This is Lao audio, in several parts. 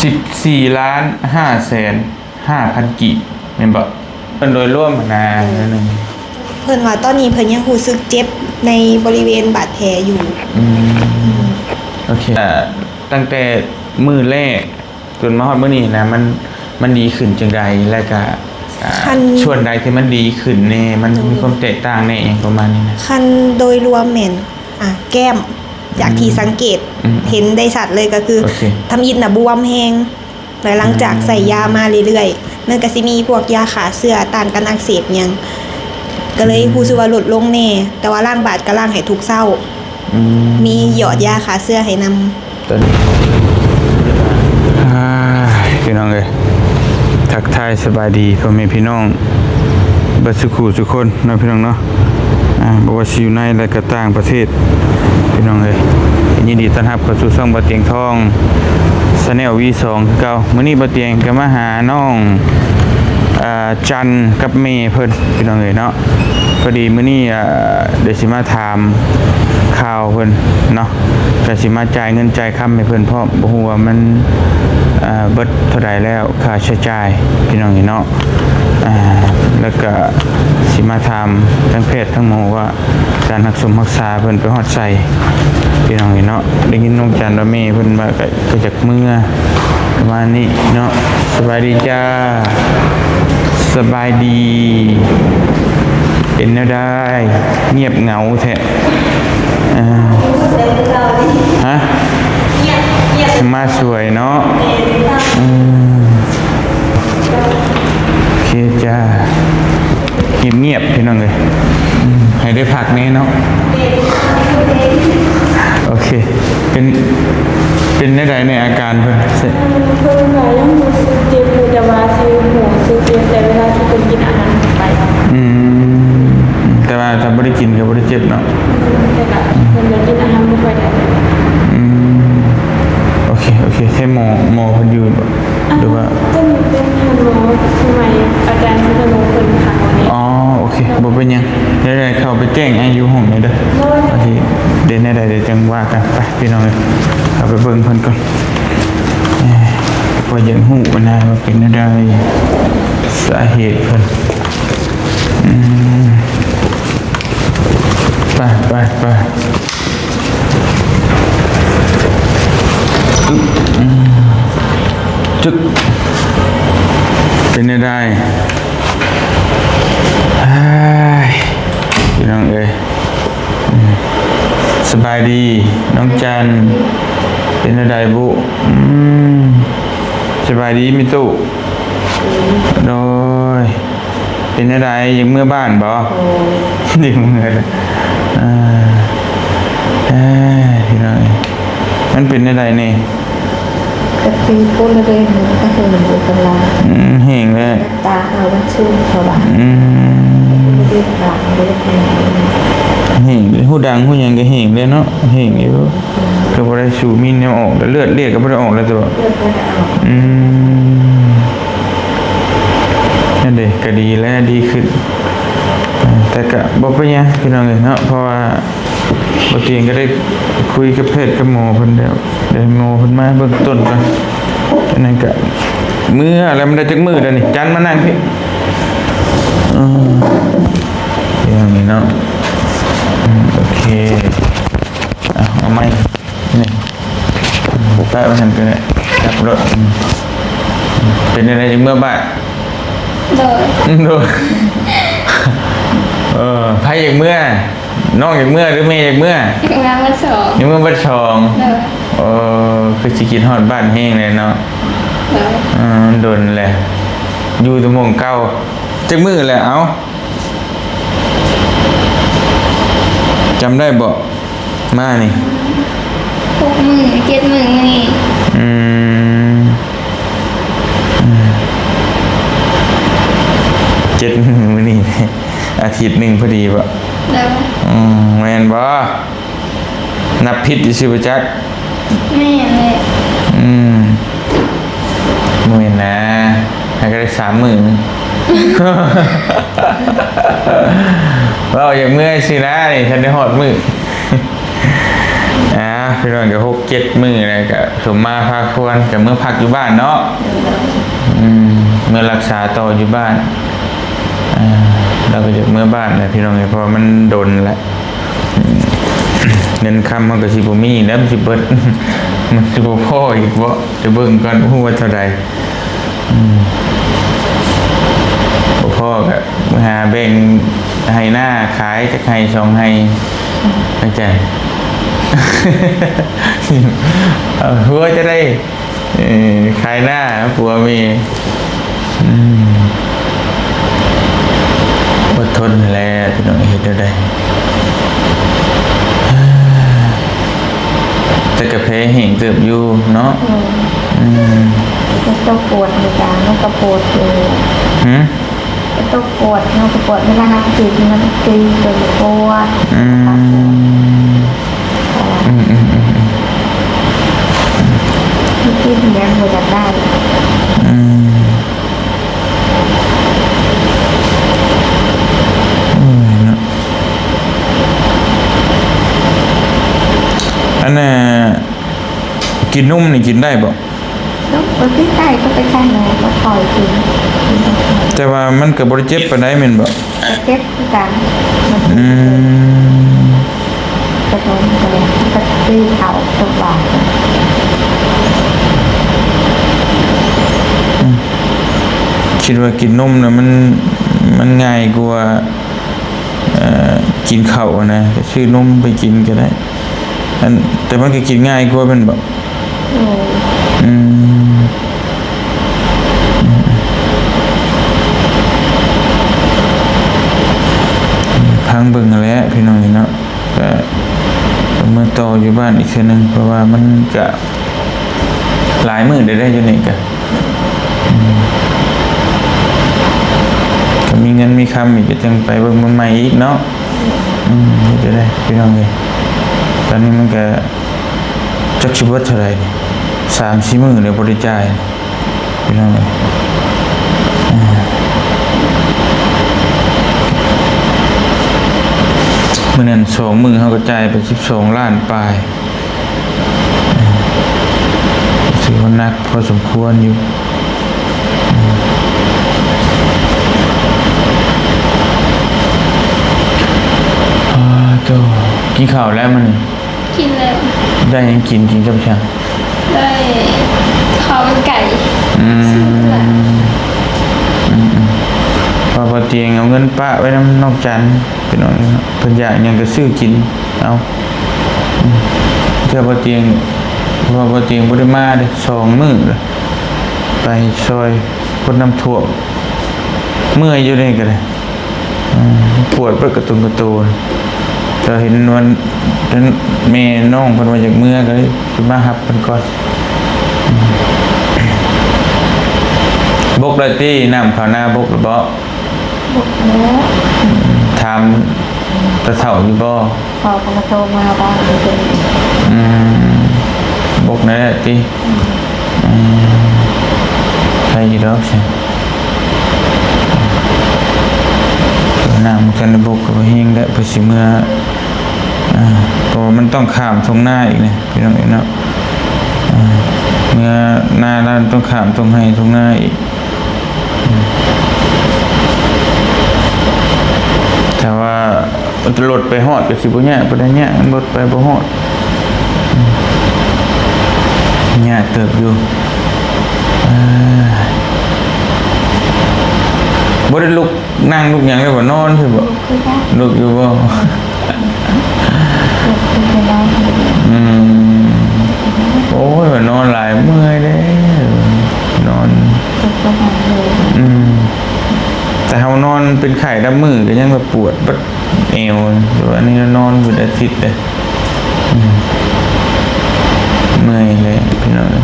ສິບສີ່ລ້ານຫ້າແສນຫ້າພັນກີບ ແມ່ນບໍ່? ເພິ່ນໂດຍລວມຫັ້ນນະ ເອີ ນັ້ນໜຶ່ງ ເພິ່ນວ່າຕອນນີ້ເພິ່ນຍັງຮູ້ສຶກເຈັບໃນບໍລິເວນບາດແຜຢູ່. ອືມ ອືມ ໂອເຄ ເອີ ຕັ້ງແຕ່ມື້ແລກ ຈົນມາຮອດມື້ນີ້ນະ ມັນ ມັນດີຂຶ້ນຈັ່ງໃດ ແລະກະ ອ່າ ຄັນ ສ່ວນໃດທີ່ມັນດີຂຶ້ນແດ່ ມັນ ໂດຍ ມີຄວາມແຕກຕ່າງແດ່ ຫຍັງປະມານນີ້ນະ? ຄັນໂດຍລວມແມ່ນ ອ່າ ແກ້ມ ຈາກທີ່ ອືມ ສັງເກດ ອືມ ເຫັນໄດ້ຊັດເລີຍ ກໍຄື ໂອເຄ ທຳອິດນະບວມແຮງ ແລະຫຼັງຈາກ ອືມ ໃສ່ຢາມາເລື້ອຍໆ ມັນກໍຊິມີພວກຢາຂ້າເຊື້ອ ຕ້ານການອັກເສບຫຍັງ ກໍເລີຍ ອືມ ຮູ້ສຶກວ່າຫຼຸດລົງແດ່ ແຕ່ວ່າລ້າງບາດກໍລ້າງໃຫ້ທຸກເຊົ້າ. ອືມ ມີຢອດຢາຂ້າເຊື້ອໃຫ້ນຳ. ຕອນນີ້ ອ່າ ພີ່ນ້ອງເອີຍ ທັກທາຍສະບາຍດີພໍ່ແມ່ພີ່ນ້ອງເບິດສູ່ຄູ່ສູ່ຄົນເນາະ ພີ່ນ້ອງເນາະ ອ່າ ບໍ່ວ່າຊິຢູ່ໃນ ແລະກະຕ່າງປະເທດ ພີ່ນ້ອງເອີຍ ຍິນດີຕ້ອນຮັບເຂົ້າສູ່ຊ່ອງບ່າວຕຽງທອງ Channel ວີສອງ ຄືເກົ່າ. ມື້ນີ້ບ່າວຕຽງກໍມາຫານ້ອງ ເອີ ຈັນກັບແມ່ເພິ່ນ ພີ່ນ້ອງເອີຍເນາະ. ພໍດີມື້ນີ້ ເອີ ດຽວຊິມາຖາມຂ່າວເພິ່ນເນາະ ກະຊິມາຈ່າຍເງິນຈ່າຍຄຳໃຫ້ເພິ່ນພ້ອມ ບໍ່ຮູ້ວ່າມັນ ເອີ ເບິດເທົ່າໃດແລ້ວ ຄ່າໃຊ້ຈ່າຍ ພີ່ນ້ອງເອີຍເນາະ. ອ່າ ແລ້ວກະຊິມາຖາມທັງແພດທັງໝໍວ່າ ການຮັກສົມຮັກສາເພິ່ນໄປຮອດໃສ ພີ່ນ້ອງເອີຍເນາະ. ໄດ້ຍິນນ້ອງຈັນວ່າແມ່ເພິ່ນວ່າກະ ກໍຢາກເມືອ ປະມານນີ້ເນາະ. ສະບາຍດີຈ້າ ສະບາຍດີ. ເປັນແນວໃດ ງຽບເຫງົາແທ້? ອ່າ ຮະ? ມາສວຍເນາະ. ອືມ ໂອເຄຈ້າ ງຽບໆ ພີ່ນ້ອງເອີຍ ອືມ ໃຫ້ໄດ້ພັກແດ່ເນາະ. ໂອເຄ ເປັນ ເປັນແນວໃດໃນອາການເພິ່ນ? ເອີ ເພິ່ນວ່າຍັງຮູ້ສຶກເຈັບຢູ່ ແຕ່ວ່າຊິຮູ້ສຶກເຈັບແຕ່ເວລາທີ່ເພິ່ນກິນອາຫານເຂົ້າໄປ. ອືມ ແຕ່ວ່າຖ້າບໍ່ໄດ້ກິນກໍບໍ່ໄດ້ເຈັບເນາະ. ອືມ ແຕ່ກໍເພິ່ນກໍກິນອາຫານບໍ່ຄ່ອຍໄດ້. ອືມ ໂອເຄ ໂອເຄ ໃຊ້ໝໍ ໝໍເພິ່ນຢູ່ບໍ່? ອ່າ ຫຼືວ່າ ຕົວນີ້ເປັນທ່ານໝໍ ສະໄໝອາຈານຊິມະໂນເພິ່ນຂັງໄວ້ນີ້. ອໍ ໂອເຄ ບໍ່ເປັນຫຍັງ ດຽວໄດ້ເຂົ້າໄປແຈ້ງໃຫ້ຢູ່ຫ້ອງນີ້ເດີ. ໂດຍ ໂອເຄ ເດ ແນວໃດດຽວຈັ່ງວ່າກັນ. ໄປ ພີ່ນ້ອງເອີຍ ເຂົ້າໄປເບິ່ງເພິ່ນກ່ອນ. ເອີ ຂ້ອຍຢາກຮູ້ນະວ່າເປັນແນວໃດ ສາເຫດເພິ່ນ. ອືມ ໄປ ໄປ ໄປ. ອຶບ ອືມ ຈຶກ ເປັນແນວໃດ? ເຮີ້ຍ ພີ່ນ້ອງເອີຍ ອືມ ສະບາຍດີນ້ອງຈັນ ເປັນແນວໃດບຸ? ອືມ ສະບາຍດີແມ່ຕູ້ ໂດຍ. ເປັນແນວໃດ ຢາກເມືອບ້ານບໍ່? ໂອ້ ຢາກເມືອ. ເອີ ເອີ ພີ່ນ້ອງເອີຍ ມັນເປັນແນວໃດນີ້? ກະຄືຄົນລະເດີ ມັນກະເຫີນຢູ່ກັນລະ. ອືມ ແຫ້ງແລ້ວ ຕາເຮົາມັນຊຸ່ມເຂົ້າບາດ. ອືມ ເດີນບາດເດີ. ແຫ້ງ ຮູດັງຮູຫຍັງກະແຫ້ງແລ້ວເນາະ ແຫ້ງຢູ່. ກະບໍ່ໄດ້ສູມີແນວອອກ ເລືອດ ເລືອດກະບໍ່ໄດ້ອອກແລ້ວຕົວະ. ເລືອດບໍ່ໄດ້ອອກ. ອືມ ນັ້ນເດ ກະດີແລ້ວ ດີຂຶ້ນ. ເອີ ແຕ່ກະບໍ່ເປັນຫຍັງ ພີ່ນ້ອງເອີຍເນາະ ເພາະວ່າບໍ່ຕຽງກະໄດ້ຄຸຍກັບແພດກັບໝໍເພິ່ນແລ້ວ ດຽວໃຫ້ໝໍເພິ່ນມາເບິ່ງຕົ້ນກ່ອນ. ອັນນັ້ນກະເມືອແລ້ວ. ມັນໄດ້ຈັກມື້ແລ້ວນີ້? ຈັນ ມານັ່ງພີ້. ອືມ ຢ່າງນີ້ເນາະ. ອືມ ໂອເຄ ເອົາ ເອົາໃໝ່ ນີ້ ປະໄວ້ຫັ້ນກະໄດ້ ຈັບໂລດ. ອືມ ເປັນຈັ່ງໃດ ຢາກເມືອບ້ານ? ໂດຍ ໂດຍ. ເອີ ໃຜຢາກເມືອ? ນ້ອງຢາກເມືອ ຫຼືແມ່ຢາກເມືອ? ຢາກເມືອເບິດສອງ. ຢາກເມືອເບິດສອງ. ໂດຍ. ໂອ້ ຄືຊິຄິດຮອດບ້ານແຮງເລີຍເນາະ. ໂດຍ. ເອີ ດົນແຫຼະ ຢູ່ແຕ່ໝ່ອງເກົ່າ. ຈັກມື້ແຫຼະ? ເອົ້າ ຈຳໄດ້ບໍ່? ມານີ້ ຫົກມື້ ເຈັດມື້ນີ້. ອືມ ອືມ ເຈັດມື້ ມື້ນີ້ ອາທິດໜຶ່ງພໍດີບໍ? ໂດຍ. ອືມ ແມ່ນບໍ? ນັບຜິດຊື່ໆ ບໍ່ຈັກ. ແມ່ນແຫຼະ. ອືມ ບໍ່ແມ່ນນາ ຫາກະໄດ້ສາມມື້. ເວົ້າຢາກເມືອຊື່ນາ ນີ້ ທັນໄດ້ຮອດມື້. ອ່າ ພີ່ນ້ອງ ກໍຫົກເຈັດມື້ແລ້ວ ກໍສົມມາພາຄວນ ກໍເມືອພັກຢູ່ບ້ານເນາະ. ອືມ ເມືອຮັກສາຕໍ່ຢູ່ບ້ານ. ເອີ ລາວກໍຢາກເມືອບ້ານແຫຼະພີ່ນ້ອງເອີຍ ເພາະວ່າມັນດົນແລ້ວ. ອືມ ເງິນຄຳເຮົາກໍຊິບໍ່ມີແລ້ວ ມັນຊິເບິດ ມັນຊິບໍ່ພໍອີກບໍ່? ໄປເບິ່ງກ່ອນ ບໍ່ຮູ້ວ່າເທົ່າໃດ. ອືມ ບໍ່ພໍກໍຫາແບ່ງໄຮ່ນາຂາຍ ຈັກໄຮ່ສອງໄຮ່ ເຂົ້າໃຈ. ເອົາ ຜົວຈະໄດ້ ເອີ ຂາຍນາ ຜົວເມຍ. ອືມ ອົດທົນຫັ້ນແຫຼະພີ່ນ້ອງ ເຮັດແນວໃດ? ແຕ່ກະແຜແຫ້ງເຕີບຢູ່ເນາະ. ອືມ ອືມ ແຕ່ຕົວກວດນີ້ກະ ມັນກະປວດຢູ່. ຫື? ຕົວກວດ ເຮົາກະປວດ ເວລາເຮົາກິນມັນຕີ ຕົວກວດ. ອືມ ອືມໆໆໆ ກິນຫຍັງບໍ່ຢາກໄດ້. ອືມ ໂອ້ຍເນາະ ອັນນ່າ ກິນນົມນີ້ກິນໄດ້ບໍ່? ເນາະ ບໍ່ຕິດໃຈ ກໍໄປຊັ້ນແຫຼະ ບໍ່ຄ່ອຍກິນ. ແຕ່ວ່າມັນກໍບໍ່ໄດ້ເຈັບປານໃດແມ່ນບໍ່? ກໍເຈັບຄືກັນ. ອືມ ກະນົມກໍເລີຍ ກໍຕີເຂົ້າທຸກວັນ. ອືມ ຄິດວ່າກິນນົມນະ ມັນ ມັນງ່າຍກວ່າ ເອີ ກິນເຂົ້າຫັ້ນນະ ກໍຊື້ນົມໄປກິນກໍໄດ້. ອັນ ແຕ່ມັນກໍກິນງ່າຍກວ່າແມ່ນບໍ່? ໂດຍ. ອືມ ອືມ ອືມ ຟັງເບິ່ງຫັ້ນແຫຼະພີ່ນ້ອງເອີຍເນາະ. ກະ ກະເມືອຕໍ່ຢູ່ບ້ານອີກເທື່ອໜຶ່ງ ເພາະວ່າມັນກະຫຼາຍມື້ແລ້ວເດ້ ຢູ່ນີ້ກະ ອືມ ກະມີເງິນມີຄຳອີກ ກະຈັ່ງໄປເບິ່ງເມືອງໃໝ່ອີກເນາະ. ອືມ ເຮັດຈັ່ງໃດພີ່ນ້ອງເອີຍ ຕອນນີ້ມັນກະຈັກຊິເບິດເທົ່າໃດນີ້ ສາມສີ່ມື້ແລ້ວບໍ່ໄດ້ຈ່າຍ. ພີ່ນ້ອງເອີຍ ອ່າ ມື້ນັ້ນສອງມື້ເຮົາກໍຈ່າຍໄປສິບສອງລ້ານປາຍ ຖືວ່າໜັກພໍສົມຄວນຢູ່. ອ່າ ໂຕ ກິນເຂົ້າແລ້ວມື້ນີ້? ກິນແລ້ວ. ໄດ້ຫຍັງກິນ? ກິນກັບຫຍັງ? ໄດ້ເຂົ້າມັນໄກ່. ອືມ ອືມໆ ເພາະວ່າບໍ່ຕຽງເອົາເງິນປະໄວ້ນຳນ້ອງຈັນ ພີ່ນ້ອງເອີຍເນາະ ເພິ່ນຢາກຫຍັງກໍຊື້ກິນເອົາ. ອືມ ເທື່ອບໍ່ຕຽງ ເພາະວ່າບໍ່ຕຽງບໍ່ໄດ້ມາເດ້ ສອງມື້ແລ້ວ ໄປຊ່ອຍຄົນນ້ຳຖ້ວມ ເມື່ອຍຢູ່ເດ້ກໍໄດ້. ອືມ ປວດເບິດກະຕຸງກະໂຕນ ກໍເຫັນວ່າແມ່ນ້ອງເພິ່ນວ່າຢາກເມືອ ກໍເລີຍຊິມາຮັບເພິ່ນກ່ອນ. ອືມ ບົກແລ້ວຕິ? ນ້ຳເຂົ້ານາບົກແລ້ວບໍ່? ບົກແລ້ວ. ອືມ ຖາມຕາເຖົ້າຢູ່ບໍ່? ພໍ່ເພິ່ນກໍໂທມາວ່າ ອືມ ບົກແລ້ວຕິ? ອືມ ອືມ ໃຜຢູ່ດອກຊັ້ນ ນ້ຳມັນບໍ່ທັນໄດ້ບົກກໍບໍ່ແຫ້ງແລ້ວ ເພິ່ນຊິເມືອ ອ່າ ເພາະວ່າມັນຕ້ອງຂ້າມທົ່ງນາອີກນະ ພີ່ນ້ອງເອີຍເນາະ. ອ່າ ເມືອນາລາວຕ້ອງຂ້າມທົ່ງໄຮ່ທົ່ງນາອີກ. ຖ້າວ່າລົດໄປຮອດກໍຊິບໍ່ຍາກປານໃດ ຍາກ ລົດໄປບໍ່ຮອດ ຍາກເຕີບຢູ່. ອ່າ ບໍ່ໄດ້ລຸກ ນັ່ງລຸກຫຍັງເລີຍບໍ່? ນອນຊື່ບໍ່? ລຸກຄືກັນ. ລຸກຢູ່ບໍ່? ອືມ ໂອ້ຍ ວ່ານອນຫຼາຍເມື່ອຍເດ້ ນອນ. ອືມ ແຕ່ເຮົານອນເປັນໄຂ້ນັບມື້ກໍຍັງວ່າປວດເບິດແອວ ແຕ່ວ່າອັນນີ້ນອນເປັນອາທິດເດ້. ອືມ ເມື່ອຍແຫຼະພີ່ນ້ອງເອີຍ.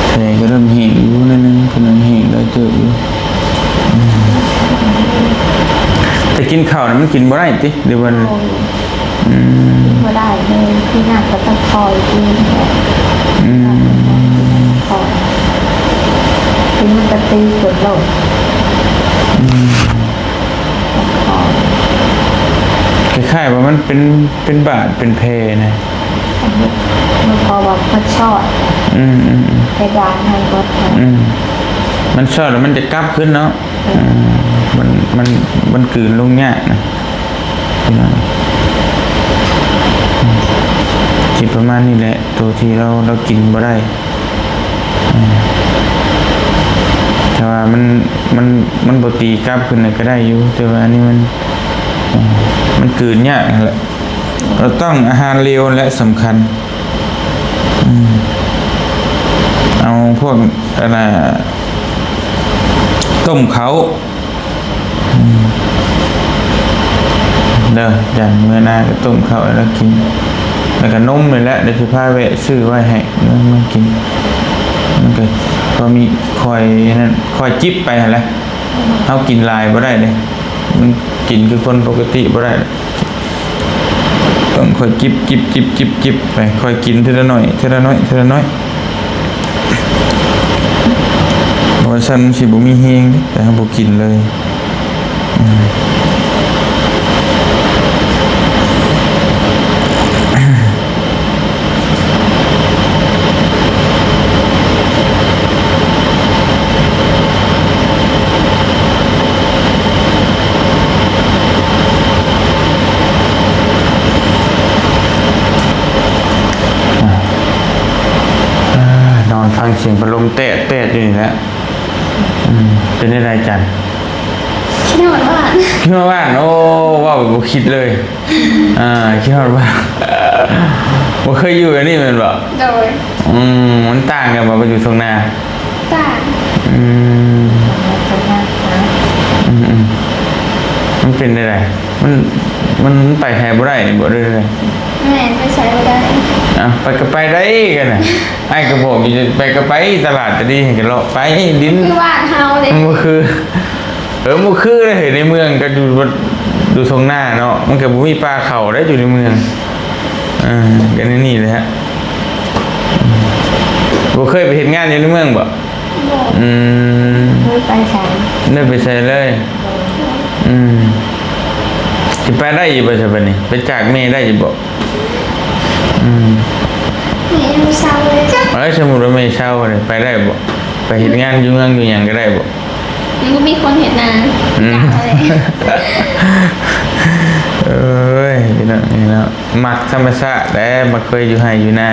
ແຜກໍເລີ່ມແຫ້ງຢູ່ໜ້ອຍໜຶ່ງ ເພິ່ນຍັງແຫ້ງຫຼາຍເຕີບຢູ່. ກິນເຂົ້ານີ້ມັນກິນບໍ່ໄດ້ຕິ ຫຼືວ່າ? ໂດຍ ອືມ ກິນບໍ່ໄດ້ເລີຍ ຄືນ້ຳກໍຕ້ອງຄ່ອຍກິນ ອືມ ຄ່ອຍ ກິນມັນກໍຕີຂຶ້ນໂລດ ອືມ ຄ່ອຍ ຄ້າຍໆວ່າມັນເປັນ ເປັນບາດເປັນແຜນະ ມັນເພາະວ່າມັນຊອດ ອືມໆໆ ເພດານມັນບໍ່ ອືມ ມັນຊອດແລ້ວມັນຈະກັບຄືນເນາະ. ອືມ ມັນ ມັນ ມັນກືນລົງຍາກນະ ພີ່ນ້ອງ ອືມ ຊິປະມານນີ້ແຫຼະ ໂຕທີ່ລາວ ລາວກິນບໍ່ໄດ້ ອືມ ຖ້າວ່າມັນ ມັນ ມັນບໍ່ຕີກັບຂຶ້ນນະກໍໄດ້ຢູ່ ແຕ່ວ່າອັນນີ້ມັນ ອືມ ມັນກືນຍາກຫັ້ນແຫຼະ ລາວຕ້ອງອາຫານເລວແຫຼະສຳຄັນ ອືມ ເອົາພວກ ອັນນ່າ ຕົ້ມເຂົ້າ ອືມ ເດີ ຢ້ານເມື່ອໜ້າກໍຕົ້ມເຂົ້າໃຫ້ລາວກິນ ແລ້ວກໍນົມນີ້ແຫຼະ ດຽວຊິພາແວະຊື້ໄວ້ໃຫ້ ມາ ມາກິນ ມັນກໍພໍມີຄ່ອຍນັ້ນ ຄ່ອຍຈິບໄປຫັ້ນແຫຼະ ເຮົາກິນຫຼາຍບໍ່ໄດ້ເດ້ ມັນກິນຄືຄົນປົກກະຕິບໍ່ໄດ້. ຕ້ອງຄ່ອຍຈິບ ຈິບ ຈິບ ຈິບ ຈິບໄປ ຄ່ອຍກິນເທື່ອລະໜ້ອຍ ເທື່ອລະໜ້ອຍ ເທື່ອລະໜ້ອຍ ບໍ່ຊັ້ນມັນຊິບໍ່ມີແຮງເດ້ ແຕ່ເຮົາບໍ່ກິນເລີຍ ອືມ. ອ່າ ນອນຟັງສຽງພັດລົມແຕດໆຢູ່ນີ້ແຫຼະ. ອືມ ເປັນຈັ່ງໃດຈັນ? ຄິດຮອດບ້ານ ຄິດຮອດບ້ານ. ໂອ້ ເວົ້າແບບບໍ່ຄິດເລີຍ. ອ່າ ຄິດຮອດບ້ານ. ບໍ່ເຄີຍຢູ່ແບບນີ້ແມ່ນບໍ່? ໂດຍ. ອືມ ມັນຕ່າງກັນບໍ່ ໄປຢູ່ທົ່ງນາ? ຕ່າງ. ອືມ ອືມໆ ມັນເປັນຈັ່ງໃດ? ມັນ ມັນ ມັນໄປໃສບໍ່ໄດ້ນີ້ບໍ່ ຫຼືໃດ? ແມ່ນ ໄປໃສບໍ່ໄດ້. ອ້າວ ໄປກໍໄປໄດ້ກັນນະ. ອ້າຍກໍບອກຢູ່ ໄປກໍໄປຕະຫຼາດຕະດີ ໃຫ້ກໍເລາະໄປດິນ ຄືບ້ານເຮົາເດ້ ມັນບໍ່ຄື ເອີ ບໍ່ຄືເດ້ ໃນເມືອງກໍຢູ່ ຢູ່ທົ່ງນາເນາະ ມັນກໍບໍ່ມີປ່າເຂົ້າເດ້ ຢູ່ໃນເມືອງ. ເອີ ກໍແນວນີ້ແຫຼະ. ບໍ່ເຄີຍໄປເຮັດງານຢູ່ໃນເມືອງບໍ່? ບໍ່. ອືມ ບໍ່ໄດ້ໄປໃສ ບໍ່ໄດ້ໄປໃສເລີຍ. ອືມ ຊິໄປໄດ້ຢູ່ບໍ່ຊະບັດນີ້? ໄປຈາກແມ່ໄດ້ຢູ່ບໍ່? ອືມ ແມ່ຍັງບໍ່ເຊົາເລີຍ. ເອີ ສົມມຸດວ່າແມ່ເຊົາເລີຍ ໄປໄດ້ບໍ່? ໄປເຮັດງານຢູ່ເມືອງຢູ່ຫຍັງກໍໄດ້ບໍ່? ມັນບໍ່ມີຄົນເຮັດນາ. ອືມ ເອີຍ ພີ່ນ້ອງ ນີ້ເນາະ ມັກທຳມະຊາດແຫຼະ ມັກເຄີຍຢູ່ໄຮ່ຢູ່ນາ.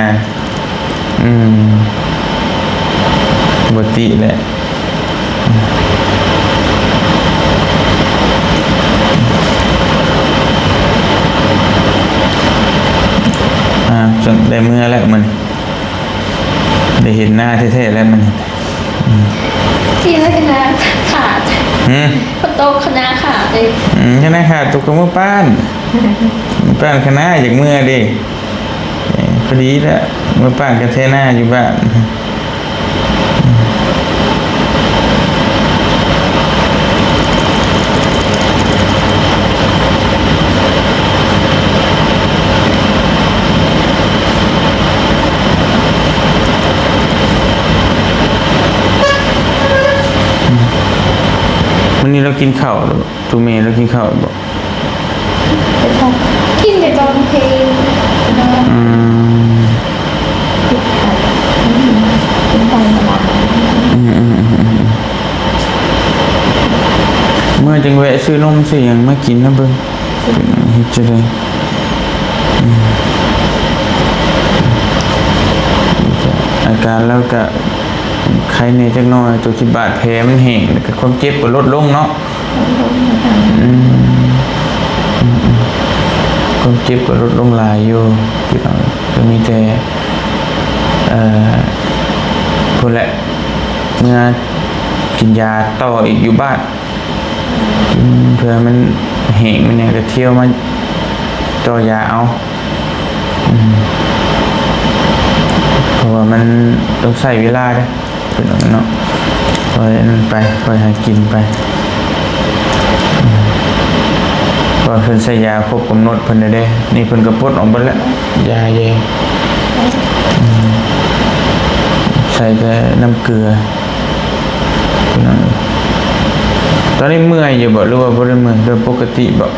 ອືມ ປົກກະຕິແຫຼະ. ອ່າ ໄດ້ເມືອແລ້ວມື້ນີ້ ໄດ້ເຫັນໜ້າແທ້ໆແລ້ວມື້ນີ້. ອືມ ທີ່ວ່າຄະນາຂາດ. ຫືມ? ຝົນຕົກຄະນາຂາດເດ້. ອືມ ຄະນາຂາດ ຕົກກໍເມືອປ້ານ ປ້ານຄະນາ ຢາກເມືອເດ້. ເອີ ພໍດີລະ ເມືອປ້ານກັນແທ້ນາຢູ່ບ້ານ. ມື້ນີ້ລາວກິນເຂົ້າແລ້ວບໍ່? ໂຕແມ່ລາວກິນເຂົ້າແລ້ວບໍ່? ກິນແຕ່ຕອນເພງ. ອືມ ກິນໄປ ກິນໄປຕະຫຼາດ. ອືມໆໆໆ ເມື່ອຈັ່ງແວະຊື້ນົມຊື້ຫຍັງມາກິນນຳເບິ່ງ ເຮັດຈັ່ງໃດ. ອືມ ອາການລາວກະໄຄແດ່ຈັກໜ້ອຍ ໂຕທີ່ບາດແຜມັນແຫ້ງ ແລ້ວກະຄວາມເຈັບກໍລົດລົງເນາະ. ອືມ ອືມໆ ຄວາມເຈັບກໍລົດລົງຫຼາຍຢູ່ ພີ່ນ້ອງ. ກໍມີແຕ່ ເອີ ພຸ້ນແຫຼະ ເມືອກິນຢາຕໍ່ອີກຢູ່ບ້ານ ກິນເພື່ອມັນແຫ້ງມັນຫຍັງ ກໍທ່ຽວມາຕໍ່ຢາເອົາ. ອືມ ເພາະວ່າມັນຕ້ອງໃຊ້ເວລາເດ້ ເປັນຫຍັງເນາະ ຄ່ອຍອັນນັ້ນໄປ ຄ່ອຍຫາກິນໄປ. ອືມ ວ່າເພິ່ນໃສ່ຢາຄົບກຳນົດເພິ່ນແລ້ວເດ້ ນີ້ເພິ່ນກໍປົດອອກເບິດແລ້ວ ຢາເຢ ອືມ ໃສ່ແຕ່ນ້ຳເກືອ ຕອນນີ້ເມື່ອຍຢູ່ບໍ່ ຫຼືວ່າບໍ່ໄດ້ເມື່ອຍ ເລີ່ມປົກກະຕິບໍ່?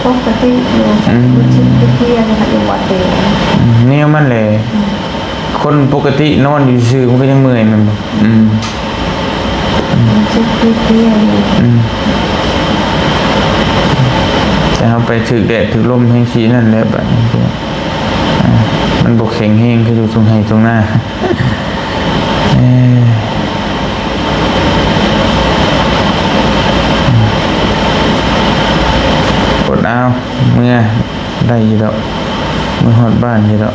ປົກກະຕິຢູ່ ອືມ ຮູ້ສຶກເພຍໆ ຢູ່ວ່າເຕ ອືມ ແນວມັນແຫຼະ ອືມ ຄົນປົກກະຕິນອນຢູ່ຊື່ມັນກໍຍັງເມື່ອຍແມ່ນບໍ່? ອືມ ອືມ ແຕ່ເຮົາໄປຖືກແດດຖືກລົມແຮງຊີ້ນັ້ນແຫຼະ ບາດນີ້ ມັນບໍ່ແຂງແຮງຄືຢູ່ທົ່ງໄຮ່ທົ່ງນາ ເອີ ອົດເອົາ ເມື່ອ ໄດ້ຢູ່ດອກ ເມືອຮອດບ້ານຢູ່ດອກ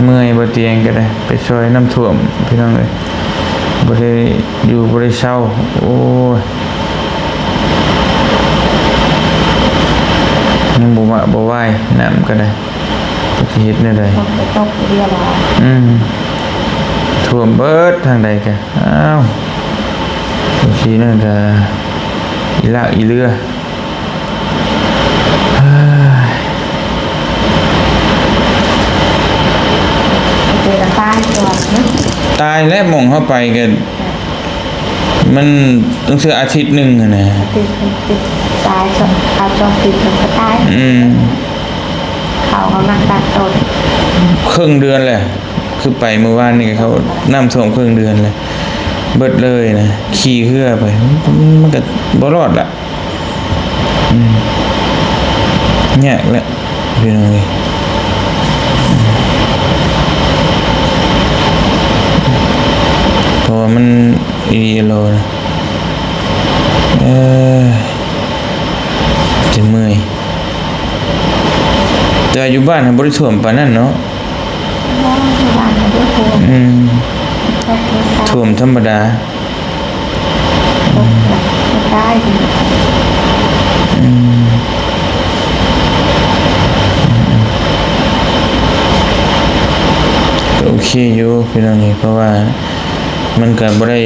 ເມື່ອຍບໍ່ຕຽງກໍໄດ້ ໄປຊ່ອຍນ້ຳຖ້ວມພີ່ນ້ອງເອີຍ ບໍ່ໄດ້ຢູ່ບໍ່ໄດ້ເຊົາ ໂອ້ຍ ຍັງບໍ່ວະບໍ່ວາຍ ນ້ຳກໍໄດ້ ຈັກຊິເຮັດແນວໃດ ຝົນກໍຕົກດຽວ ອືມ ຖ້ວມເບິດທາງໃດກະ ອ້າວ ຈັ່ງຊີ້ນັ້ນກະອີຫຼາກອີເລືອ ຕາຍແລ້ວ ໝ່ອງເຮົາໄປກະ ມັນຕ້ອງເທື່ອອາທິດໜຶ່ງຫັ້ນນະ ອາທິດໜຶ່ງຕິດຕາຍ ສອງ ເອົາສອງທິດມັນກໍຕາຍ ອືມ ເຂົາກໍມັກຕັດຕົ້ນ ເຄິ່ງເດືອນແຫຼະ ຄືໄປມື້ວານນີ້ກໍເຂົານ້ຳຖ້ວມເຄິ່ງເດືອນແຫຼະ ເບິດເລີຍນະ ຂີ່ເຮືອໄປ ມັນກໍບໍ່ລອດລະ ອືມ ຍາກແຫຼະ ພີ່ນ້ອງເອີຍ ເພາະວ່າມັນອີ່ຫຼີອີ່ຫຼໍນະ ເອີ ຈະເມື່ອຍ ແຕ່ວ່າຢູ່ບ້ານຫັ້ນບໍ່ໄດ້ຖ້ວມປານນັ້ນເນາະ ບໍ່ ຢູ່ບ້ານບໍ່ໄດ້ຖ້ວມ ອືມ ຖ້ວມທຳມະດາ ອືມ ອືມ ໂອເຄຢູ່ພີ່ນ້ອງເອີຍ ເພາະວ່າມັນກະບໍ່ໄດ້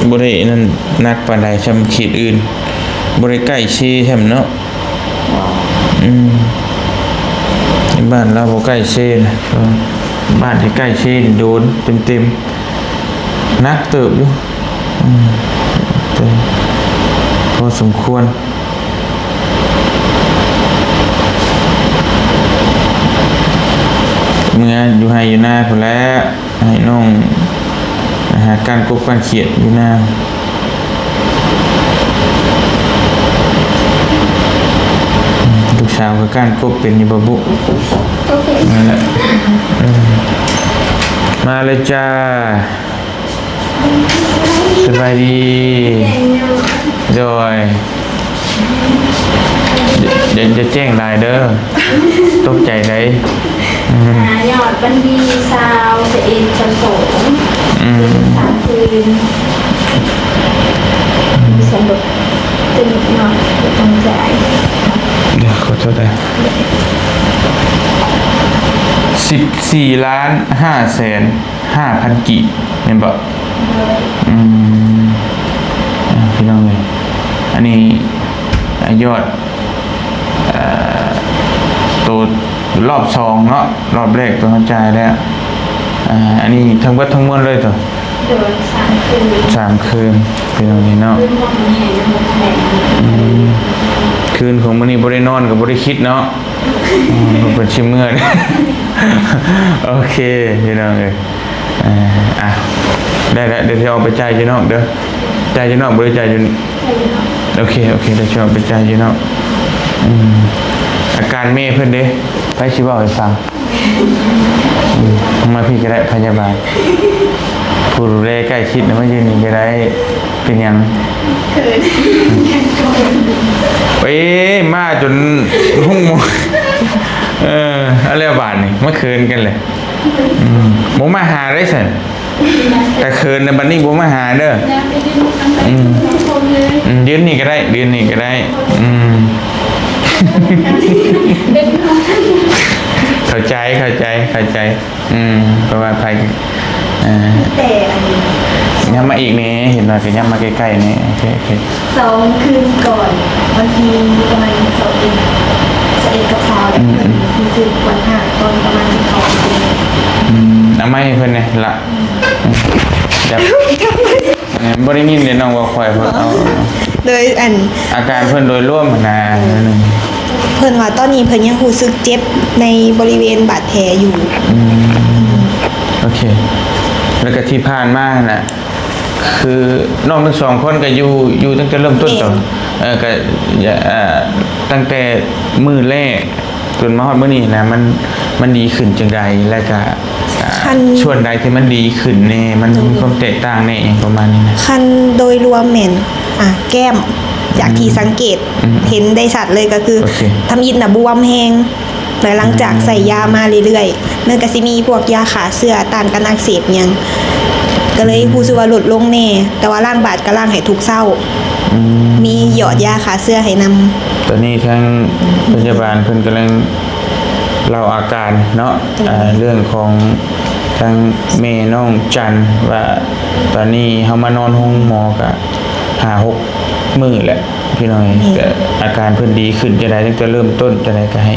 ບໍ່ໄດ້ນັ້ນໜັກປານໃດສ່ຳເຂດອື່ນ ບໍ່ໄດ້ໃກ້ເຊສ່ຳເນາະ ອືມ ບ້ານລາວບໍ່ໃກ້ເຊນະ ບ້ານທີ່ໃກ້ເຊນີ້ໂດນເຕັມໆ ໜັກເຕີບຢູ່ ອືມ ແຕ່ພໍສົມຄວນ ເມືອຢູ່ໄຮ່ຢູ່ນາພຸ້ນແຫຼະ ໃຫ້ນ້ອງຫາກ້ານກົບກ້ານຂຽດຢູ່ນາ ລູກສາວກໍກ້ານກົບເປັນຢູ່ບໍ່ບຸ? ໂອເຄ ນັ້ນແຫຼະ ເອີ ມາເລີຍຈ້າ. ສະບາຍດີ. ໂດຍ. ຢ່າ ຢ່າແຈ້ງຫຼາຍເດີ. ຕົກໃຈໃດ໋. ອືມ ຫາຍອດວັນທີຊາວ ຊາວເອັດ ຊາວສອງ. ອືມ ສາມຄືນ. ມີສ່ວນລົດຕື່ມເນາະ ບໍ່ຕ້ອງຈ່າຍ. ດຽວ ຂໍໂທດເດີ. ສິບສີ່ລ້ານຫ້າແສນ ຫ້າພັນກີບແມ່ນບໍ່? ໂດຍ. ອືມ ອ່າ ພີ່ນ້ອງເອີຍ ອັນນີ້ ອ່າ ຍອດ ເອີ ໂຕລອບສອງເນາະ ລອບແລກໂຕເຮົາຈ່າຍແລ້ວ ອ່າ ອັນນີ້ທັງເບິດທັງມວນເລີຍໂຕ? ໂດຍ ສາມຄືນ ສາມຄືນ ພີ່ນ້ອງເອີຍເນາະ. ອືມ ຄືນຂອງມື້ນີ້ບໍ່ໄດ້ນອນກໍບໍ່ໄດ້ຄິດເນາະ. ອືມ ເພິ່ນຊິເມື່ອຍ. ໂອເຄ ພີ່ນ້ອງເອີຍ ອ່າ ອ່ະ ໄດ້ລະ ດຽວຊິອອກໄປຈ່າຍຢູ່ນອກເດີ. ຈ່າຍຢູ່ນອກບໍ່ໄດ້ຈ່າຍຢູ່ນີ້? ຈ່າຍຢູ່ນອກ. ໂອເຄ ໂອເຄ ດຽວຊິອອກໄປຈ່າຍຢູ່ນອກ. ອືມ ອາການແມ່ເພິ່ນເດ້ ໃຜຊິເວົ້າໃຫ້ຟັງ? ອືມ ມາພີ້ກໍໄດ້ ພະຍາບານ ຜູ້ດູແລໃກ້ຊິດນະ ມາຢືນນີ້ກໍໄດ້. ເປັນຫຍັງ? ເຂີນ. ເອີຍ ມາຈົນຫຸ່ງໝໍ. ເອີ ເອົາແລ້ວບາດນີ້ ມາເຂີນກັນແຫຼະ. ອືມ ບໍ່ມາຫາໄດ້ຊັ້ນ ກະເຂີນນະ ບັດນີ້ບໍ່ມາຫາເດີ. ອືມ ອືມ ຢືນນີ້ກໍໄດ້ ຢືນນີ້ກໍໄດ້. ອືມ ເຂົ້າໃຈ ເຂົ້າໃຈ ເຂົ້າໃຈ. ອືມ ເພາະວ່າໃຜ ເອີ ແຕ່ອັນນີ້ ຍາມມາ ອີກແດ່ ເຫັນວ່າກໍຍັບມາໃກ້ໆແດ່. ໂອເຄ ໂອເຄ. ສອງຄືນກ່ອນ ວັນທີປະມານຊາວເອັດ ຊາວເອັດກັບຊາວ ອືມ ເພິ່ນຮູ້ສຶກປວດຮາກຕອນປະມານສິບສອງໂມງ. ອືມ ເອົາໄມໃຫ້ເພິ່ນແດ່ລະ. ອືມ ແບບ ເອີ ບໍ່ໄດ້ຍິນເດ້ ນ້ອງເວົ້າຄ່ອຍເພິ່ນ. ເອົາ ໂດຍອັນ ອາການເພິ່ນໂດຍລວມຫັ້ນນະ. ເອີ ເພິ່ນວ່າຕອນນີ້ເພິ່ນຍັງຮູ້ສຶກເຈັບໃນບໍລິເວນບາດແຜຢູ່. ອືມ ໂອເຄ. ແລ້ວກໍທີ່ຜ່ານມາຫັ້ນນະ ຄືນ້ອງທັງສອງຄົນກໍຢູ່ ຢູ່ຕັ້ງແຕ່ເລີ່ມຕົ້ນ. ແມ່ນ. ເອີ ກໍ ເອີ ຕັ້ງແຕ່ມື້ແລກ ຈົນມາຮອດມື້ນີ້ນະ ມັນ ມັນດີຂຶ້ນຈັ່ງໃດ ແລ້ວກະ ອ່າ ຄັນ ສ່ວນໃດທີ່ມັນດີຂຶ້ນແດ່ ມັນ ໂດຍ ມີຄວາມແຕກຕ່າງແດ່ ຫຍັງປະມານນີ້ນະ? ຄັນໂດຍລວມແມ່ນ ອ່າ ແກ້ມ ຈາກທີ່ ອືມ ສັງເກດ ອືມ ເຫັນໄດ້ຊັດເລີຍກໍຄື ໂອເຄ ທຳອິດນະບວມແຮງ ແລ້ວຫຼັງຈາກ ອືມ ໃສ່ຢາມາເລື້ອຍໆ ມັນກໍຊິມີພວກຢາຂ້າເຊື້ອ ຕ້ານການອັກເສບຫຍັງ ກໍເລີຍ ອືມ ຮູ້ສຶກວ່າລົດລົງແດ່ ແຕ່ວ່າລ້າງບາດກໍລ້າງໃຫ້ທຸກເຊົ້າ. ອືມ ມີຢອດຢາຂ້າເຊື້ອໃຫ້ນຳ. ຕອນນີ້ທາງພະຍາບານເພິ່ນກຳລັງເລົ່າອາການເນາະ. ໂດຍ ເອີ ເລື່ອງຂອງທາງແມ່ນ້ອງຈັນ ວ່າຕອນນີ້ເຮົາມານອນໂຮງໝໍກະຫ້າຫົກມື້ແລ້ວ ພີ່ນ້ອງ. ແມ່ນ. ກະອາການເພິ່ນດີຂຶ້ນຈັ່ງໃດ ຕັ້ງແຕ່ເລີ່ມຕົ້ນຈັ່ງໃດ ກະໃຫ້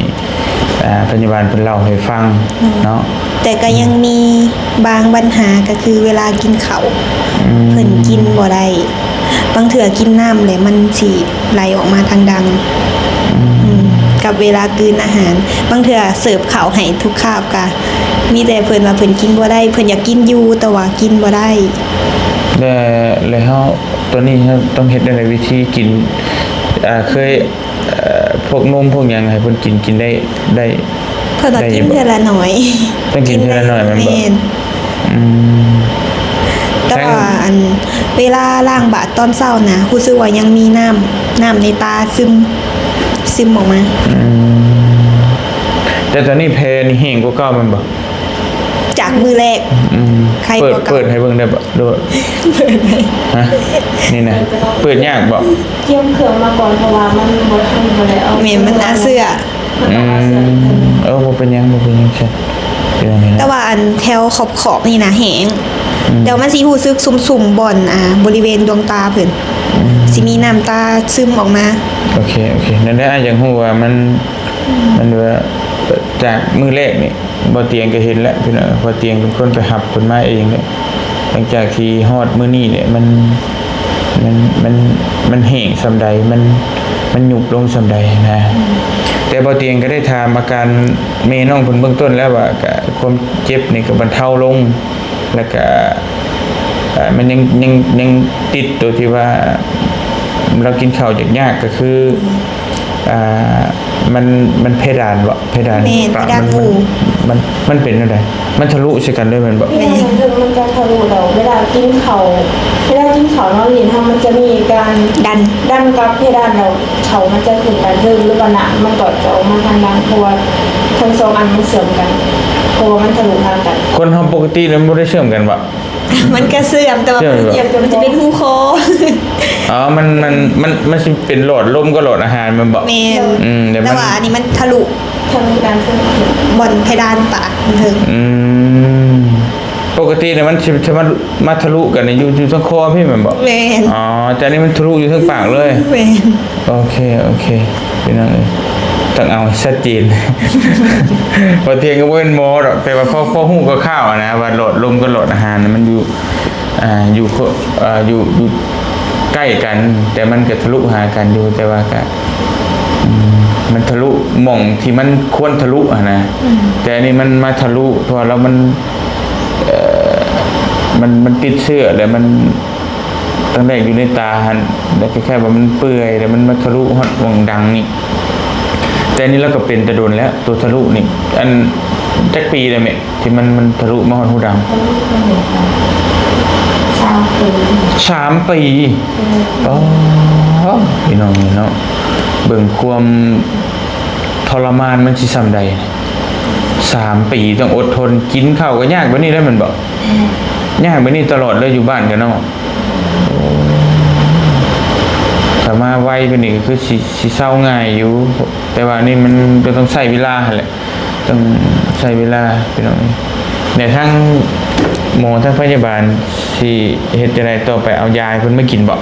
ອ່າ ພະຍາບານເພິ່ນເລົ່າໃຫ້ຟັງເນາະ. ແຕ່ກໍຍັງ ອືມ ມີບາງບັນຫາ ກໍຄືເວລາກິນເຂົ້າ ອືມ ເພິ່ນກິນບໍ່ໄດ້ ບາງເທື່ອກິນນ້ຳແລ້ວມັນຊິໄຫຼອອກມາທາງດັງ. ອືມ ອືມ ກັບເວລາກືນອາຫານ ບາງເທື່ອເສີບເຂົ້າໃຫ້ທຸກຄາບ ກະມີແຕ່ເພິ່ນວ່າເພິ່ນກິນບໍ່ໄດ້ ເພິ່ນຢາກກິນຢູ່ ແຕ່ວ່າກິນບໍ່ໄດ້. ແລ້ວ ແລ້ວເຮົາ ຕອນນີ້ເຮົາຕ້ອງເຮັດແນວໃດ ວິທີກິນ ອ່າ ເຄີຍ ເອີ ພວກນົມພວກຫຍັງໃຫ້ເພິ່ນກິນ ກິນໄດ້ ໄດ້ ເພິ່ນວ່າກິນເທື່ອລະໜ້ອຍ. ຕ້ອງກິນເທື່ອລະໜ້ອຍແມ່ນບໍ່? ແມ່ນ. ອືມ ແຕ່ວ່າອັນ ເວລາລ້າງບາດຕອນເຊົ້ານະ ຮູ້ສຶກວ່າຍັງມີນ້ຳ ນ້ຳໃນຕາຊຶມ ຊຶມອອກມາ. ອືມ ແຕ່ຕອນນີ້ແຜນີ້ແຫ້ງກວ່າເກົ່າແມ່ນບໍ່? ຈາກມື້ແລກ. ອືມ ໄຂ້ກວ່າເກົ່າ. ເປີດ ເປີດໃຫ້ເບິ່ງໄດ້ບໍ່? ໂດຍ ເປີດໄດ້. ຮະ? ນີ້ນະ ເປີດຍາກບໍ່? ກຽມເຄື່ອງມາກ່ອນ ເພາະວ່າມັນບໍ່ທັນ ບໍ່ໄດ້ເອົາ ແມ່ນ ມັນໜ້າເຊື້ອ. ມັນຕ້ອງເອົາເຊື້ອ. ອືມ ເອີ ບໍ່ເປັນຫຍັງ ບໍ່ເປັນຫຍັງ ເປັນຫຍັງ. ແຕ່ວ່າອັນແຖວຂອບໆນີ້ນະແຫ້ງ. ອືມ ແຕ່ວ່າມັນຊິຮູ້ສຶກຊຸ່ມໆ ບ່ອນ ອ່າ ບໍລິເວນດວງຕາເພິ່ນ. ອືມ ຊິມີນ້ຳຕາຊຶມອອກມາ. ໂອເຄ ໂອເຄ. ນັ້ນແຫຼະ ອ້າຍຢາກຮູ້ວ່າມັນ ອືມ ມັນວ່າ ຈາກມື້ແລກນີ້ ບໍ່ຕຽງກໍເຫັນແລ້ວພີ່ນ້ອງ, ບໍ່ຕຽງເປັນຄົນໄປຮັບເພິ່ນມາເອງເດ້. ຫຼັງຈາກທີ່ຮອດມື້ນີ້ເດ້ ມັນ ມັນ ມັນ ມັນແຫ້ງສ່ຳໃດ ມັນ ມັນຍຸບລົງສ່ຳໃດນະ. ອືມ ແຕ່ບໍ່ຕຽງກໍໄດ້ຖາມອາການແມ່ນ້ອງເພິ່ນເບື້ອງຕົ້ນແລ້ວວ່າ ກະຄວາມເຈັບນີ້ກໍບັນເທົາລົງ ແລ້ວກະ ເອີ ມັນຍັງ ຍັງ ຍັງຕິດໂຕທີ່ວ່າລາວກິນເຂົ້າຍາກໆ ກໍຄື ອ່າ ມັນ ມັນເພດານບໍ່? ເພດານ ແມ່ນ ປາກ ເພດານ ມັນ ຫູ ມັນ ມັນ ມັນເປັນແນວໃດ? ມັນທະລຸໃສ່ກັນເລີຍແມ່ນບໍ່? ແມ່ນ ເພດານມັນຈະທະລຸແລ້ວ ເວລາກິນເຂົ້າ ເວລາກິນເຂົ້າເນາະ ລີ້ນເຮົາມັນຈະມີການດັນ ດັນກັບເພດານ ແລ້ວເຂົ້າມັນຈະຂຶ້ນໄປເທິງ ຫຼືວ່ານ້ຳມັນກໍຈະອອກມາທາງຫຼັງ ເພາະວ່າທັງສອງອັນມັນເຊື່ອມກັນ ເພາະວ່າມັນທະລຸຫາກັນ. ຄົນເຮົາປົກກະຕິແລ້ວມັນບໍ່ໄດ້ເຊື່ອມກັນບໍ່? ມັນກະເຊື່ອມ ແຕ່ວ່າ ເຊື່ອມ ມັນຈະເປັນຮູຄໍ. ອໍ ມັນ ມັນ ມັນ ມັນຊິເປັນຫຼອດລົມກັບຫຼອດອາຫານແມ່ນບໍ່? ແມ່ນ. ອືມ ແຕ່ ແຕ່ວ່າອັນນີ້ມັນທະລຸ ທະລຸການເຊື່ອມ ບ່ອນເພດານປາກເທິງ. ອືມ ປົກກະຕິນີ້ມັນຊິ ຊິມາ ມາທະລຸກັນຢູ່ ຢູ່ທາງຄໍພີ້ແມ່ນບໍ່? ແມ່ນ. ອໍ ແຕ່ອັນນີ້ມັນທະລຸຢູ່ເທິງປາກເລີຍ. ແມ່ນ. ໂອເຄ ໂອເຄ ພີ່ນ້ອງເອີຍ ຕ້ອງເອົາໃຫ້ຊັດເຈນ. ບໍ່ຕຽງກໍບໍ່ແມ່ນໝໍດອກ ແຕ່ວ່າພໍ ພໍຮູ້ຄ່າວໆນະ ວ່າຫຼອດລົມກັບຫຼອດອາຫານນະ ມັນຢູ່ ອ່າ ຢູ່ ເອີ ຢູ່ ຢູ່ໃກ້ກັນ ແຕ່ມັນກໍທະລຸຫາກັນຢູ່ ແຕ່ວ່າກໍ ອືມ ມັນທະລຸໝ່ອງທີ່ມັນຄວນທະລຸຫັ້ນນະ. ອືມ ແຕ່ອັນນີ້ມັນມາທະລຸ ເພາະວ່າລາວມັນ ເອີ ມັນ ມັນຕິດເຊື້ອ ແລ້ວມັນ ຕັ້ງແຕ່ຢູ່ໃນຕາຫັ້ນ ແລ້ວຄ້າຍໆວ່າມັນເປື່ອຍ ແລ້ວມັນມາທະລຸຮອດໝ່ອງດັງນີ້. ແຕ່ອັນນີ້ລາວກໍເປັນແຕ່ດົນແລ້ວ ຕົວທະລຸນີ້. ອັນ ຈັກປີແລ້ວແມ່ ທີ່ມັນ ມັນທະລຸມາຮອດຫູດັງ? ສາມປີ. ສາມປີ? ອືມ. ອໍ ພີ່ນ້ອງເອີຍເນາະ ເບິ່ງຄວາມທໍລະມານມັນຊິສ່ຳໃດ. ສາມປີຕ້ອງອົດທົນ ກິນເຂົ້າກໍຍາກແບບນີ້ແຫຼະແມ່ນບໍ່? ແມ່ນ. ຍາກແບບນີ້ຕະຫຼອດເລີຍ ຢູ່ບ້ານກັນເນາະ. ໂອ້ ຖ້າມາໄວກວ່ານີ້ກໍຄືຊິ ຊິເຊົາງ່າຍຢູ່ ແຕ່ວ່ານີ້ມັນກໍຕ້ອງໃຊ້ເວລາຫັ້ນແຫຼະ ຕ້ອງໃຊ້ເວລາພີ່ນ້ອງ. ແລະ ທາງໝໍ ທາງພະຍາບານ ຊິເຮັດຈັ່ງໃດຕໍ່ໄປ? ເອົາຢາໃຫ້ເພິ່ນມາກິນບໍ?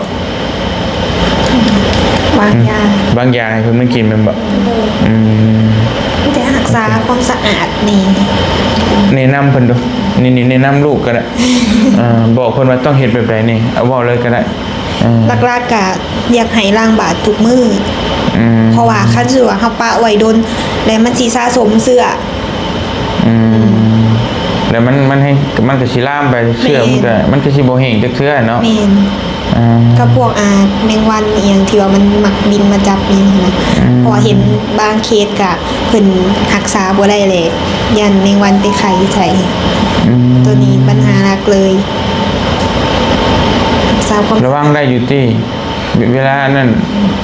ວາງຢາ ອືມ ວາງຢາໃຫ້ເພິ່ນມາກິນແມ່ນບໍ? ໂດຍ ອືມ ມີແຕ່ຮັກສາຄວາມສະອາດນີ້ ແນະນຳເພິ່ນດູ ນີ້ ນີ້ແນະນຳລູກກໍໄດ້ ເອີ ບອກເພິ່ນວ່າຕ້ອງເຮັດແບບໃດນີ້ ເອົາເວົ້າເລີຍກໍໄດ້ ເອີ ຫຼັກໆກະຢາກໃຫ້ລ້າງບາດທຸກມື້ ອືມ ເພາະວ່າຄັນສົມມຸດວ່າເຮົາປະໄວ້ດົນ ແລ້ວມັນຊິສະສົມເຊື້ອ ອືມ ແລ້ວມັນ ມັນໃຫ້ ມັນກໍຊິລາມໄປ ເຊື້ອມັນກໍ ແມ່ນ ມັນກໍຊິບໍ່ແຫ້ງຈັກເທື່ອເນາະ ແມ່ນ ອ່າ ກັບພວກ ອ່າ ແມງວັນອີ່ຫຍັງທີ່ວ່າມັນມັກບິນມາຈັບອີ່ຫຍັງຫັ້ນນະ ອືມ ເພາະວ່າເຫັນບາງເຄສກະເພິ່ນຮັກສາບໍ່ໄດ້ແຫຼະ ຢ້ານແມງວັນໄປໄຂ່ໃສ່ ອືມ ໂຕນີ້ບັນຫາຫຼັກເລີຍ ຮັກສາຄວາມ ລະວັງໄດ້ຢູ່ຕິ? ເວ ເວລານັ້ນ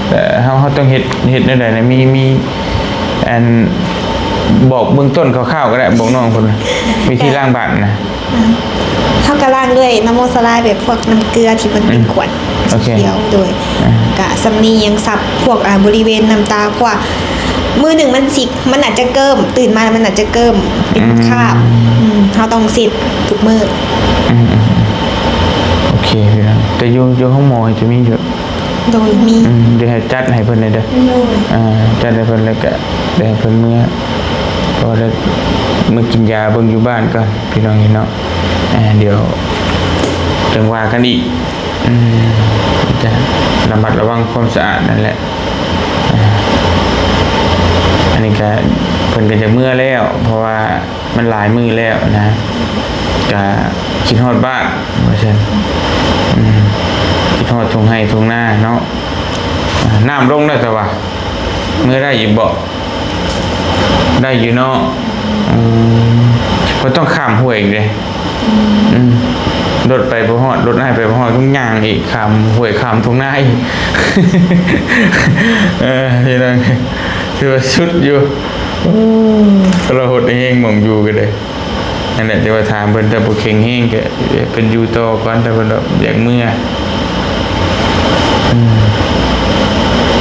ເອີ ເຮົາ ເຮົາຕ້ອງເຮັດ ເຮັດແນວໃດນະ? ມີ ມີ ອັນ ບອກເບື້ອງຕົ້ນຄ່າວໆກໍໄດ້ ບອກນ້ອງເພິ່ນ ວິທີລ້າງບາດນະ ເຮົາກໍລ້າງດ້ວຍນ້ຳມັນສະລາຍ ແບບພວກນ້ຳເກືອທີ່ມັນເປັນ ອືມ ຂວດ ໂອເຄ ຂຽວ ໂດຍ ອ່າ ກະສຳລີຍັງສັບພວກ ອ່າ ບໍລິເວນນ້ຳຕາ ເພາະວ່າມື້ໜຶ່ງມັນຊິ ມັນອາດຈະເກີ້ມ ຕື່ນມາມັນອາດຈະເກີ້ມ ເປັນ ອືມ ຄາບ ອືມ ເຮົາຕ້ອງເຊັດທຸກມື້ ອືມໆໆ ໂອເຄ ພີ່ນ້ອງ ແຕ່ຢູ່ ຢູ່ໂຮງໝໍຈະມີຢູ່ ໂດຍ ມີ ອືມ ດຽວໃຫ້ຈັດໃຫ້ເພິ່ນແດ່ເດີ ໂດຍ ອ່າ ຈັດໃຫ້ເພິ່ນ ແລ້ວກະໄດ້ໃຫ້ເພິ່ນເມືອ ເພາະວ່າໄດ້ເມືອກິນຢາເບິ່ງຢູ່ບ້ານກ່ອນ ພີ່ນ້ອງເນາະ ອ່າ ດຽວຈັ່ງວ່າກັນອີກ ອືມ ຈະລະມັດລະວັງຄວາມສະອາດນັ້ນແຫຼະ ອ່າ ອັນນີ້ກະເພິ່ນກໍຈະເມືອແລ້ວ ເພາະວ່າ ມັນຫຼາຍມື້ແລ້ວນະ ກະຄິດຮອດບ້ານວ່າຊັ້ນ ອືມ ຄິດຮອດທົ່ງໄຮ່ທົ່ງນາເນາະ ອ່າ ນ້ຳລົງແລ້ວ ແຕ່ວ່າເມືອໄດ້ຢູ່ບໍ່? ໄດ້ຢູ່ເນາະ ອືມ ບໍ່ຕ້ອງຂ້າມຫ້ວຍອີກເດ້ ອືມ ລົດໄປບໍ່ຮອດ ລົດອ້າຍໄປບໍ່ຮອດ ຕ້ອງຍ່າງອີກ ຂ້າມຫ້ວຍ ຂ້າມທົ່ງນາອີກ ເອີ ພີ່ນ້ອງ ຖືວ່າສຸດຢູ່ ໂອ້ ກໍລະຫົດແຮງ ໝ່ອງຢູ່ກໍໄດ້ ນັ້ນແຫຼະ ແຕ່ວ່າຖາມເພິ່ນ ຖ້າບໍ່ແຂງແຮງກໍເພິ່ນຢູ່ຕໍ່ກ່ອນ ຖ້າເພິ່ນວ່າຢາກເມືອ ອືມ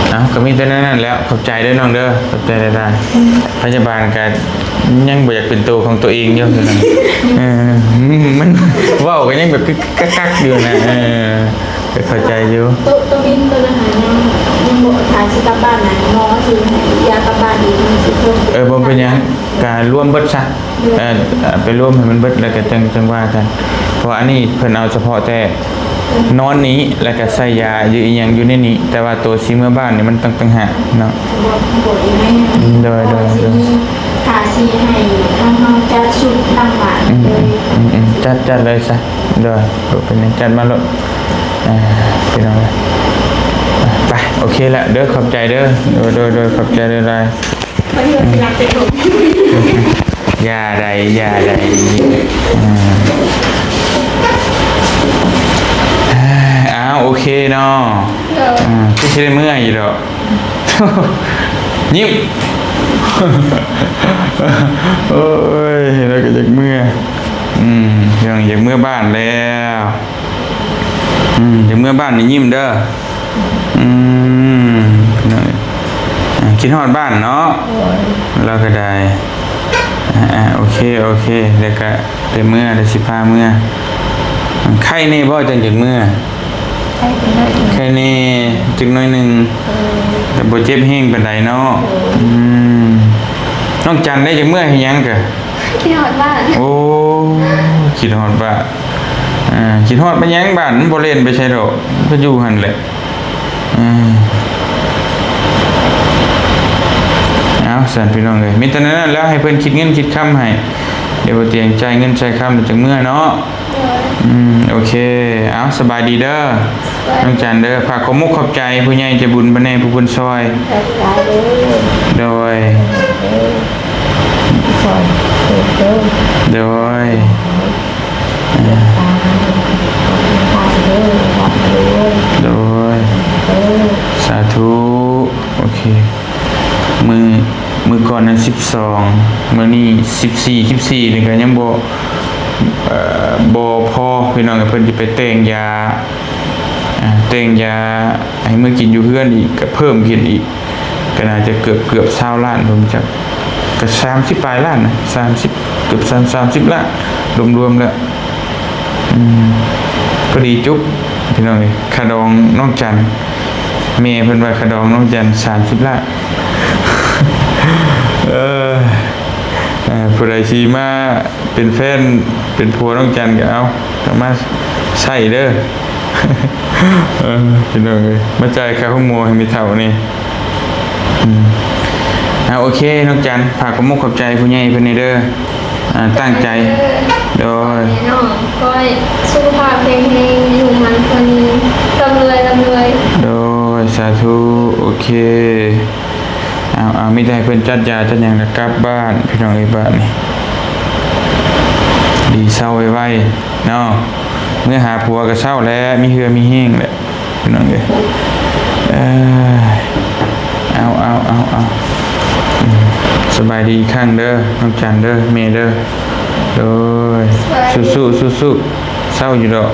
ເອົ້າ ກໍມີແຕ່ແນວນັ້ນແຫຼະ ຂອບໃຈເດີນ້ອງເດີ ຂອບໃຈຫຼາຍໆ ອືມ ພະຍາບານກໍຍັງບໍ່ຢາກເປັນໂຕຂອງຕົວເອງຢູ່ ເອີ ມັນເວົ້າກໍຍັງແບບກຶກໆກັກໆຢູ່ນະ ເອີ ກໍເຂົ້າໃຈຢູ່ ໂຕ ໂຕບິນໂຕນັ້ນຫາຍັງ ຍັງບໍ່ ຖ້າຊິກັບບ້ານນະ ໝໍຊິໃຫ້ຢາກັບບ້ານອີກ ມັນຊິເພີ່ມ ເອີ ບໍ່ເປັນຫຍັງ ກະລວມເບິດຊະ ເອີ ໄປລວມໃຫ້ມັນເບິດ ແລ້ວກະຈັ່ງ ຈັ່ງວ່າກັນ ເພາະວ່າອັນນີ້ເພິ່ນເອົາສະເພາະແຕ່ນອນນີ້ ແລ້ວກະໃສ່ຢາຢູ່ອີ່ຫຍັງຢູ່ໃນນີ້ ແຕ່ວ່າໂຕຊິເມືອບ້ານນີ້ມັນຕ່າງຫາກເນາະ ໂດຍ ໂດຍ ໂດຍ ຖ້າຊິໃຫ້ທາງເຮົາຈັດຊຸດຫຼັງບ້ານ ອືມ ເລີຍ ອືມ ອືມ ຈັດ ຈັດເລີຍຊະ ໂດຍ ບໍ່ເປັນຫຍັງ ຈັດມາໂລດ ອ່າ ພີ່ນ້ອງເອີຍ ໄປ ໂອເຄລະເດີ ຂອບໃຈເດີ ໂດຍ ໂດຍ ໂດຍ ຂອບໃຈຫຼາຍໆ ມັນຢູ່ທີ່ລັກເປັນຫົກ ຢ່າໃດ ຢ່າໃດ ອືມ ອ້າວ ໂອເຄເນາະ ໂດຍ ອືມ ຄືຊິໄດ້ເມືອຢູ່ດອກ ຍິ້ມ ໂອ້ຍ ເຫັນແລ້ວກໍຢາກເມືອ ອືມ ຢາກເມືອບ້ານແລ້ວ ອືມ ຢາກເມືອບ້ານນີ້ຍິ້ມເດີ ອືມ ພີ່ນ້ອງເອີຍ ຄິດຮອດບ້ານເນາະ ໂດຍ ລາວກໍໄດ້ ອ່າ ໂອເຄ ໂອເຄ ແລ້ວກໍໄດ້ເມືອ ໄດ້ຊິພາເມືອ ໄຄແດ່ບໍ່ ຈັ່ງຈະເມືອ ໄຄແດ່ຈັກໜ້ອຍໜຶ່ງ ເອີ ແຕ່ບໍ່ເຈັບແຮງປານໃດເນາະ ໂດຍ ອືມ ນ້ອງຈັນເດ້ ຈະເມືອເຮັດຫຍັງກະ ຄິດຮອດບ້ານ ໂອ້ ຄິດຮອດບ້ານ ອ່າ ຄິດຮອດໄປຫຍັງ ບ້ານມັນບໍ່ເລ່ນໄປໃສດອກ ກໍຢູ່ຫັ້ນແຫຼະ ອ່າ ເອົາຊັ້ນພີ່ນ້ອງເອີຍ ມີແຕ່ນັ້ນແຫຼະ ໃຫ້ເພິ່ນຄິດເງິນຄິດຄຳໃຫ້ ດຽວບໍ່ຕຽງຈ່າຍເງິນຈ່າຍຄຳ ແລ້ວຈັ່ງເມືອເນາະ ໂດຍ ອືມ ໂອເຄ ເອົາ ສະບາຍດີເດີ ສະບາຍດີ ນ້ອງຈັນເດີ ຝາກຂອບມຸກຂອບໃຈຜູ້ໃຫຍ່ໃຈບຸນເພິ່ນແດ່ ຜູ້ເພິ່ນຊ່ອຍ ໂດຍ ໂດຍ ໂດຍ ໂດຍ ສາທຸ ໂອເຄ ມື້ ມື້ກ່ອນນັ້ນສິບສອງ ມື້ນີ້ສິບສີ່ ສິບສີ່ນີ້ກໍຍັງບໍ່ ເອີ ບໍ່ພໍ ພີ່ນ້ອງ ເພິ່ນຊິໄປແຕ່ງຢາ ອ່າ ແຕ່ງຢາໃຫ້ເມືອກິນຢູ່ເຮືອນອີກ ກໍເພີ່ມຂຶ້ນອີກ ກໍໜ້າຈະເກືອບ ເກືອບຊາວລ້ານ ບໍ່ຮູ້ຈັກ ກໍສາມສິບປາຍລ້ານນະ ສາມສິບ ເກືອບສາມ ສາມສິບລ້ານ ລວມໆແລ້ວ ອືມ ພໍດີຈຸບ ພີ່ນ້ອງເອີຍ ຄ່າດອງນ້ອງຈັນ. ແມ່ເພິ່ນວ່າຄ່າດອງນ້ອງຈັນສາມສິບລ້ານ. ເອີ ເອີ ຜູ້ໃດຊິມາເປັນແຟນ ເປັນຜົວນ້ອງຈັນກໍເອົາ ກໍມາໃຊ້ເດີ. ເອີ ພີ່ນ້ອງເອີຍ ມາຈ່າຍຄ່າໂຮງໝໍໃຫ້ແມ່ເຖົ້ານີ້. ອືມ ເອົາ ໂອເຄ ນ້ອງຈັນ ຝາກຂອບມຸກຂອບໃຈຜູ້ໃຫຍ່ເພິ່ນແດ່ເດີ. ອ່າ ຕັ້ງໃຈ ເອີ ໂດຍ ແມ່ນ້ອງ ຂໍໃຫ້ສຸຂະພາບແຂງແຮງ ອາຍຸໝັ້ນຂວັນຍືນ ລ່ຳລວຍ ລ່ຳລວຍ ໂດຍ ສາທຸ ໂອເຄ. ເອົາ ເອົາ ມີແຕ່ໃຫ້ເພິ່ນຈັດຢາຈັດຫຍັງ ແລ້ວກັບບ້ານ ພີ່ນ້ອງເອີຍ ບາດນີ້ ດີເຊົາໄວໆເນາະ. ເມືອຫາຜົວກໍເຊົາແຫຼະ ມີເຫື່ອມີແຮງແຫຼະ ພີ່ນ້ອງເອີຍ. ເອີ ເອົາ ເອົາ ເອົາ ເອົາ ອືມ ສະບາຍດີອີກຄັ້ງເດີ ນ້ອງຈັນເດີ ແມ່ເດີ. ໂດຍ ສະບາຍດີ ສູ້ໆ ສູ້ໆ ເຊົາຢູ່ດອກ.